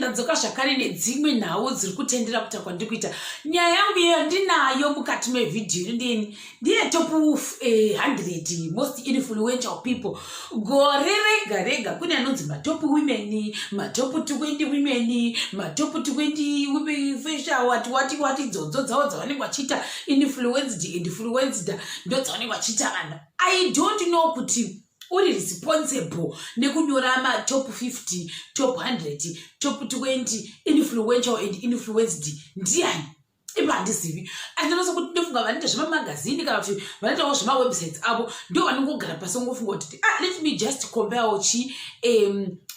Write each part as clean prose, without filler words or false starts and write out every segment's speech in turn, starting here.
Ndadzoka zvakare nedzimwe nhau dziri kutendera kuita kwandiri kuita. Nyaya yangu iyoyo ndinayo mukati mevhidhiyo ino ndiyeni ndiye top 100 most influential people. Gore rega rega kune anonzi matop women, matop 20 women, matop 20 women facial wati wati wati dzodzo dzavo dzavanenge vachiita influenced influenced ndodzavanenge vachiita vanhu. I don't know kuti uri responsible nekunyora matop 50, top 100, top 20 influential and influenced ndiani. Ipa handizivi, asi ndinosa kuti ndofunga vanoita zvemamagazini kana kuti vanoitawo zvemawebsites avo ndo vanongogara pasi ongofunga kuti, ah, let me just compare chi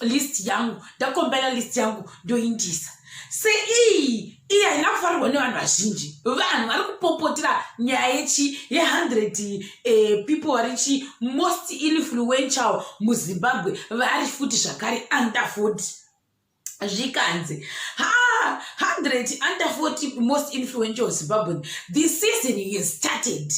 list yangu. Ndakompera list yangu, ndoindisa seiyi. Iyi haina kufarirwa nevanhu vazhinji. Vanhu vari kupopotera nyaya yechi ye100 people vari chi most influential muZimbabwe, vari futi zvakare under 40. Zvikanzi ha 100 under 40 most influential Zimbabwean, the season has started.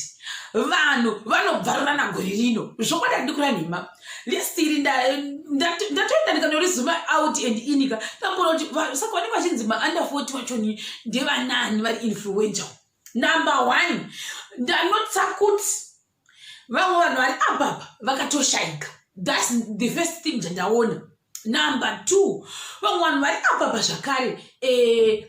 Vanhu vanobvarurana gore rino. Zvokwadi, handikura nhema. List iri ndatoenda ndikanorizoom out and inika ndamboona kuti saka vanenge vachinzi maunder 40 vachoni ndevanani vari influential. Number one, ndanotsa kuti vamwe vanhu vari apapa vakatoshayika. That's the first thing chandaona. Number two, vamwe vanhu vari apapa zvakare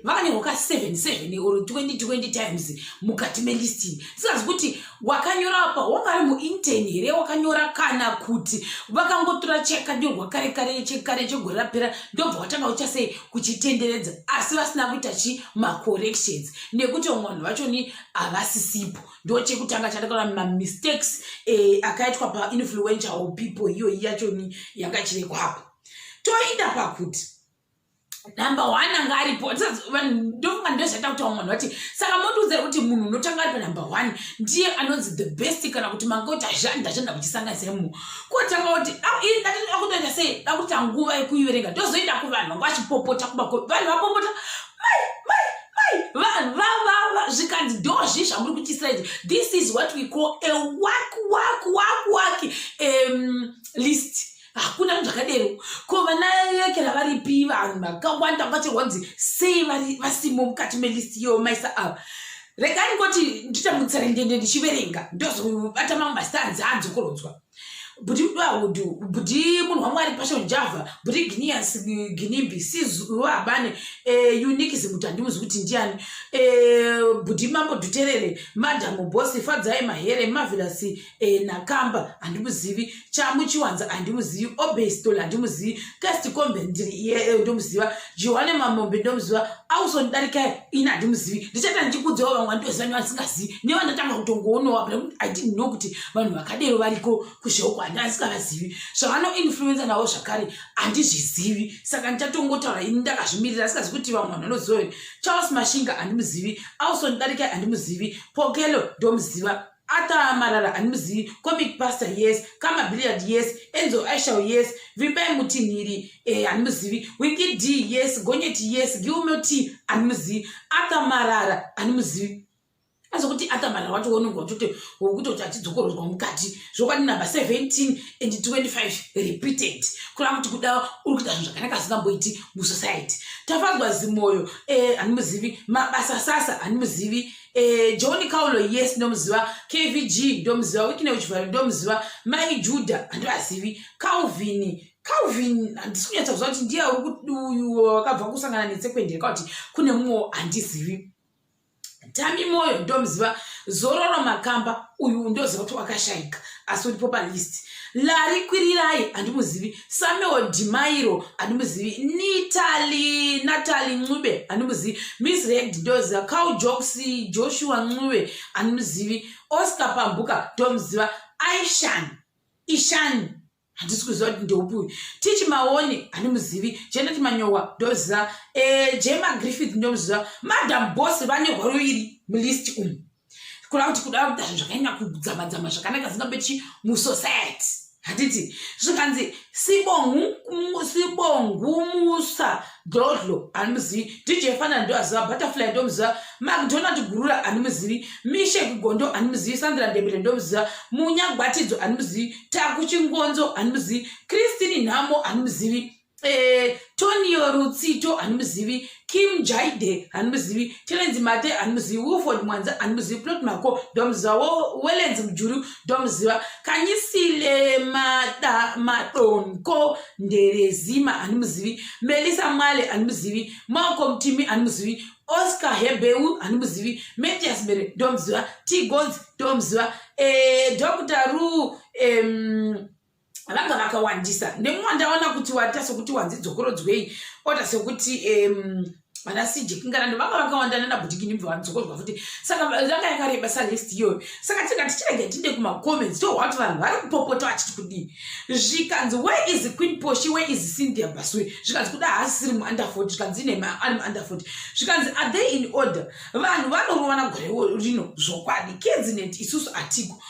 vakanyorwa ka 77 or 20 20 times mukati melist. Singazi kuti wakanyora apa wanga ari muintern here wakanyora, kana kuti vakangotora chakanyorwa kare kare, chekare, chegore rapera, ndobva watanga ucha sei kuchitenderedza, asi vasina kuita chi macorrections nekuti vamwe vanhu vachoni havasisipo. Ndo chekutanga chandakaona, mamistakes akaitwa painfluential people iyoyi yachoni yanga ichirekwapo. Toenda pakuti number one anga aripo, ndofunga ndozvaita kuti vamwe vanhu vati, saka mondiudzai kuti munhu unotanga ari panumber one ndiye anonzi the best, kana kuti mangoti zhanda zhanda muchisanganisa imomo? Kotanga kuti akutoita sei, dakuita nguva yekuiverenga, ndozoenda kuvanhu vanga vachipopota kumako. Vanhu vapopota, mai mai mai, vanhu vavava. Zvikanzi, ndozvi zvamuri kutisira izvi. This is what we call a work work work work list. Hakuna zvakadero. Ko vana yekera varipi? Vanhu vakawanda vakacherwanzi sei vasimo mukati melist iyo maisa ava? Regai ngoti nditambudzira ndende ndichiverenga, ndozobata mamwe mastanzi adzokorodzwa. Bhuti Dahudu, bhuti munhu waMwari Passion Java, bhuti Ginias Ginimbi, Sizuabane, Unique Zimuti, handimuzi kuti ndiani, bhuti Mambo Dhuterere, Madam Bosi, Fadzai Mahere, Marvelous Nakamba, handimuzivi, Chamu Chiwanza, handimuzivi, Obestol, handimuzivi, Cast Kombe, ndiri ndomuziva, Johane Mamombe, ndomuziva, Auson Darikai, ini handimuzivi. Ndichaita ndichikudzawo vamwe vandoziva nevasingazivi nevandatanga kutongoonowa. I didn't know kuti vanhu vakadero variko kuzveoko, handisingavazivi. Zvavanoinfluensa navo zvakare handizvizivi, saka ndichatongotaura ini ndakazvimirira, asingazivi kuti vamwe vanhu vanoziva here. Charles Mashinga, handimuzivi. Auson Darikai, handimuzivi. Pokelo, ndomuziva. Arthur Marara, handimuzivi. Comic Pastor, yes. Kama Billiard, yes. Enzo Ishall, yes. Vimbai Mutinhiri, handimuzivi. Winky D, yes. Gonyeti, yes. Gilmo T, handimuzivi. Arthur Marara, handimuzivi. Azokuti Arthur Marara wacho unonga uchiti wokutoti achidzokorodzwa mukati. Zvokwadi, number 17 and 25 repeated, kureva kuti kuda uri kuita zvinhu zvakanaka asingamboiti musociety. Tafadzwa Zimoyo, handimuzivi. Mabasa Sasa, handimuzivi. John Kaulo, yes, ndomuziva. KVG, ndomuziva. Wicknell Chivayo, ndomuziva. Mai Judah, handivazivi. Calvin, Calvin handisi kunyatsa kuziva kuti ndiye uyu wakabva kusangana netsekwendere kana kuti kune mumwewo, handizivi. Tami Moyo, ndomuziva. Zororo Makamba, uyu ndoziva kuti wakashayika, asi uripo palist. Lari Kwirirai, handimuzivi. Samuel Dimairo, handimuzivi. Nitali, Natali Ncube, handimuzivi. Miss Red, ndoziva. Cow Jokes, Joshua Ncube, handimuzivi. Oscar Pambuka, ndomuziva. Aishan Ishan, handisi kuziva kuti ndeupi uyu. Tichi Maoni, handimuzivi. Janet Manyowa, ndoziva. Jema Griffith, ndomuziva. Madam Boss vanyorwa ruviri mulist umu, kureva kuti kuda kuita zvinhu zvakanyanya kudzamadzama zvakanaka zingambechi musociety, handiti? Zvikanzi Sibongumusa Dlodlo, handimuzivi. DJ Fana, ndoaziva. Butterfly, ndomuziva. MacDonald Gurura, handimuzivi. Mishek Gondo, handimuzivi. Sandra Ndebele, ndomuziva. Munya Gwatidzo, handimuzivi. Taku Chingonzo, handimuzivi. Christine Nhamo, handimuzivi. Tonio Rutsito handimuzivi, Kim Jaide handimuzivi, Terenzi Mate handimuzivi, Wilford Mwanza handimuzivi, Plot Mako ndomuziva, Welens Mujuru ndomuziva, Kanyisile Madonko Nderezima handimuzivi, Melissa Mwale handimuzivi, Malcolm Timi handimuzivi, Oscar Hebeu handimuzivi, Mathias Mere ndomuziva, T Gonz ndomuziva, Dr Ru vanga vakawandisa. Nemumwe ndaona kuti waita sekuti wanzi dzokorodzwei, oita sekuti vana CJ Kingarando vanga vakawanda, nana Bhutikini vanodzokorwa futi. Saka yanga yakareba salist iyoyo. Saka tika tichirege tinde kumacomments, tohwa kuti vanhu vari kupopota vachiti kudii. Zvikanzi, "Where is Queen Poshi? Where is Cynthia Baswe?" Zvikanzi, "Kuda haasisiri muunder 40." Zvikanzi, "Inema ari muunder 40." Zvikanzi, "Are they in order?" Vanhu vanorovana gore rino zvokwadi. Kedzinet isusu atiko.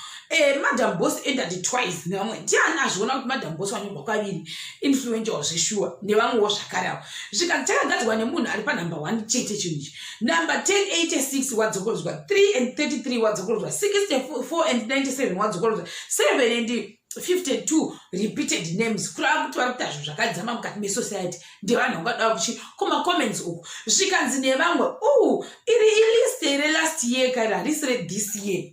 Madam Boss entered twice nevamwe. Ndiani azviona kuti Madam Boss wanyorwa kaviri influential zveshuwa? Nevamwewo zvakare avo. Zvikanzi, "Chakagadzirwa nemunhu ari panumber 1 chete chinhu ichi." Number 1086 wadzokorodzwa, 3 and 33 wadzokorodzwa, 64 and 97 wadzokorodzwa, 7 and 52 repeated names. Kureva kuti vari kuita zvinhu zvakadzama mukati mesociety. Ndevanhu vangada kuchi kumacomments uku. Zvikanzi nevamwe, "U iri ilist relast year kare, harisi rethis year."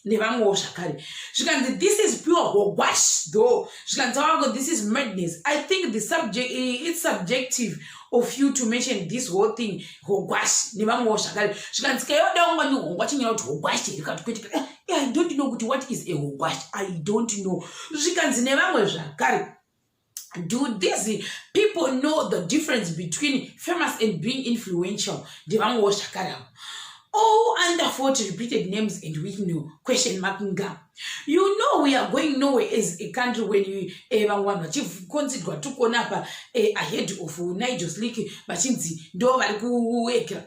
Nevamwewo zvakare. Zvikanzi, "This is pure hogwash though." Zvikanzi wako, "This is madness. I think the subject, it's subjective of you to mention this whole thing hogwash." Nevamwewo zvakare. Zvikanzi, "Kayoda ungani hongwa chinyaya kuti hogwash here kana kuti kwete?" I don't know kuti what is a hogwash, I don't know. Zvikanzi nevamwe zvakare, "Do these people know the difference between famous and being influential?" Ndevamwewo zvakare avo. All under 40 repeated names and we know question mark nga. You know we are going nowhere as a country when you vamwe vanhu vachiconsiderwa tikuona apa ahead of Nigel Slick, vachinzi ndo vari kuwekera,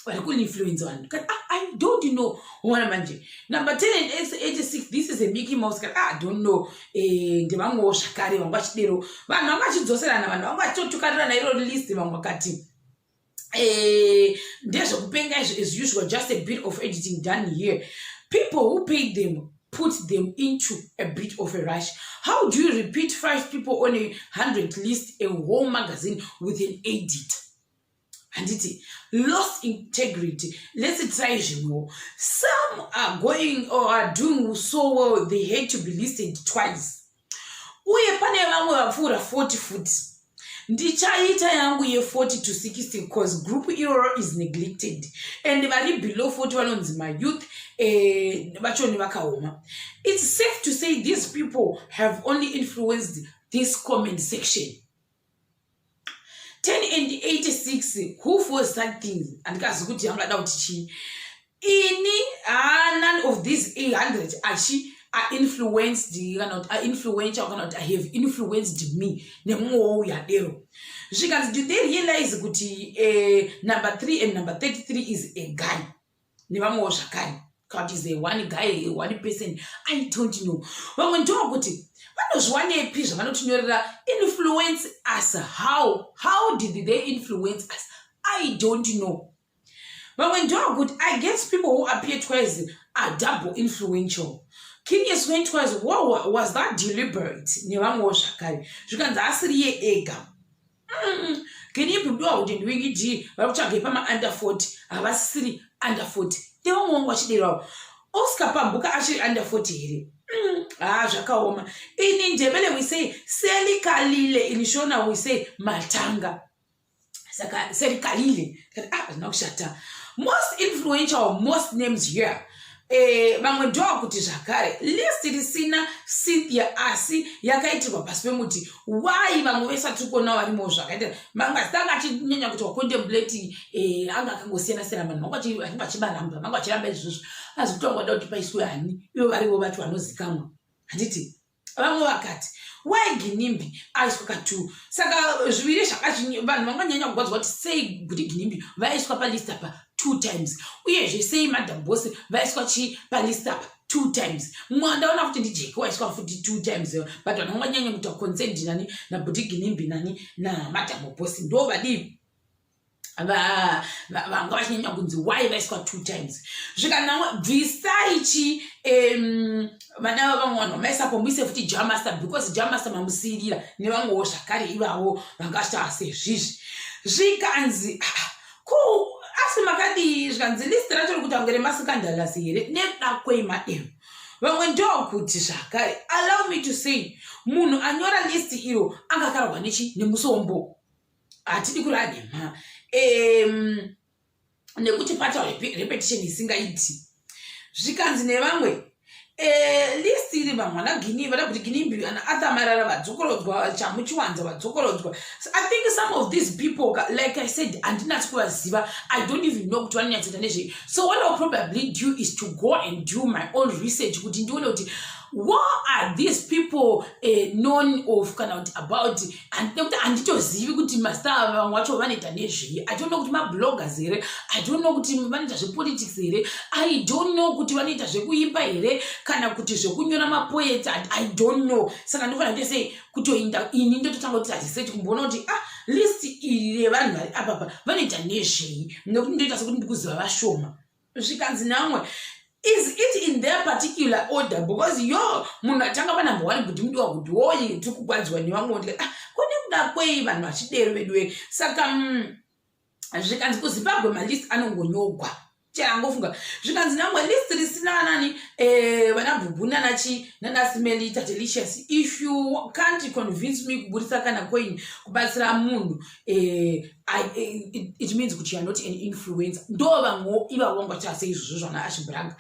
vari kuinfluence vanhu. Ah, I don't know. Ona manje, number 10 and 86, this is a Mickey Mouse. Ah, I don't know. Ndevamwewo zvakare vanga vachidero. Vanhu vanga vachidzoserana, vanhu vanga vachitotukarirana iro list. Vamwe vakati, "Ndezvekupenga izvo. As usual, just a bit of editing done here. People who paid them put them into a bit of a rush. How do you repeat five people on a 100 list, a whole magazine with an edit?" Handiti lost integrity? Let's try zvimwewo. Some are going or are doing so well they had to be listed twice. Uye pane vamwe vapfuura 40 futi. Ndichaita yangu ye40 to 60 cause group iroro is neglected, and vari below 40 vanonzi mayouth vachoni vakaoma. It's safe to say these people have only influenced this comment section. 10 and 86, who for such things? Handikazi kuti angada kuti chii ini. None of these 800 achi are influenced kana kuti are influential kana kuti I have influenced me. Nemumwewo uyadero. Zvikanzi, "Do they realize kuti number 3 and number 33 is a guy?" Nevamwewo zvakare, kana kuti is a one guy, a one person, I don't know. Vamwe ndokuti, "Vanozviwanepi zvavanotinyorera? Influence us how? How did they influence us? I don't know." Vamwe ndokuti, "I guess people who appear twice are double influential. Curious went twice. Wow, was that deliberate?" Nevamwewo zvakare. Zvikanzi, "Asiriye ega. Ginimbi mudiwa kuti ndiWinky D vari kutsvaga pamaunder 40, havasisiri under 40." Ndevamwe vangu vachiderawo. Oscar Pambuka achiri under 40 here? Ha, zvakaoma. In Ndebele we say selikalile, in Shona we say matanga. Saka selikalile. Ah, hazvina kushata. Most influential, most names here. Vamwe ndowakuti zvakare, "List risina Cynthia asi yakaitirwa pasi pemuti. Why vamwe vese vatiri kuona varimo?" Zvakaita mamwe asi anga achinyanya kuti wacontemplate anga akangosiyana siyana. Vanhu vanga vachivaramba, vanga vachiramba izvozvo, asi kuti vanga vada kuti paiswe hani ivo varivo vacho vanozikamwa, handiti? Vamwe vakati, "Why Ginimbi aiswa katu?" Saka zviviri zvaka vanhu vanganyanya kugwadzwa kuti sei kuti Ginimbi vaiswa palist apa two times, uyezve sei Madam Boss vaiswa chi palist apa two times. Mumwe ndaona futi ndiJeke waiswa futi two times, but vanhu vanganyanya kuita concerned nani? Nabhuti Ginimbi nani? NaMadam Boss. Ndo vadii. Vanga vachinyanya kunzi why vaiswa two times. Zvikanamwe bvisai chi vana vamwe vanhu vamaisapo, muise futi Jamaster, because Jamaster mamusiyirira nevamwewo zvakare ivavo vanga vachitaura sezvizvi. Zvikanzi, ah, ko asi makadii? Zvikanzi list racho rikuita kunge remascandalous here nekuda kwei mademo? Vamwe ndokuti zvakare, allow me to say, munhu anyora list iro angakarwa nechi nemusombo. Hatidi kureva nhema, nekuti pata repetition isingaiti. Zvikanzi nevamwe, list iri vamwe vana Gini vada kuti Ginimbi, ana Arthur Marara vadzokorodzwa, Chamuchiwanza vadzokorodzwa. So I think some of these people, like I said, handinatsi kuvaziva. I don't even know kuti vanonyatsoita nezvei. So what I'll probably do is to go and do my own research kuti ndione kuti what are these people known of kana kuti about, nekuti handitozivi kuti mastar vamwe vacho vanoita nezvei. I don't know kuti mabloggers here, I don't know kuti vanoita zvepolitics here, I don't know kuti vanoita zvekuimba here kana kuti zvekunyora mapoets. I don't know. Saka ndinofanira kuita sei? Kutoinda ini ndototanga kuti research kumboona kuti, ah, list iri revanhu vari apapa vanoita nezvei, nekuti ndoita sekuti ndikuziva vashoma. Zvikanzi namwe, is it in their particular order? Because yo munhu atanga panumber one kuti mudiwa kuti woyi tiri kugwadziwa nevamwe. Ndikati, ah, kone kuda kwei vanhu vachidero veduwe? Saka zvikanzi kuZimbabwe malist anongonyogwa cheangofunga. Zvikanzi namwe, list risina nani, vana Bhubhu nanachi nanaSimeli Tatelicious. If you can't convince me kuburisa kana coin kubatsira munhu, it means kuti you are not an influencer. Ndo vamwewo ivavo vanga vachiita seizvozvo zvana Ashibranga.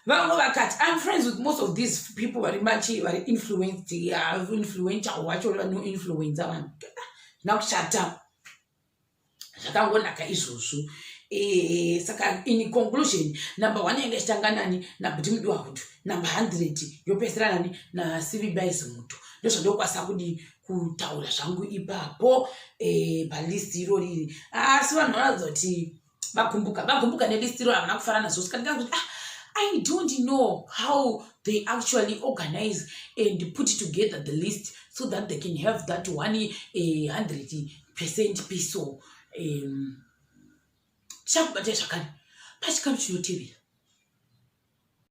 Vamwe vakati, I'm friends with most of these people vari machi vari influenced, influential wacho vanoinfluenza vanhu. Zvina kushata, zvakangonaka izvozvo. Saka in conclusion, number one yanga ichitanga nani? Nabhuti Mudiwa Hutu. Number 100 yopedzisira nani? NaSivimbai Zimuto. Ndozvandokwanisa kudi kutaura zvangu ipapo palist iroriri. Asi vanhu vanoratidza kuti vagumbuka, vagumbuka nelist iro, havana kufara nazvo. Saka ndingaa kuti, ah, I don't know how they actually organize and put together the list so that they can have that 100% peso. Tichakubatai zvakare pachikamu chinotevera.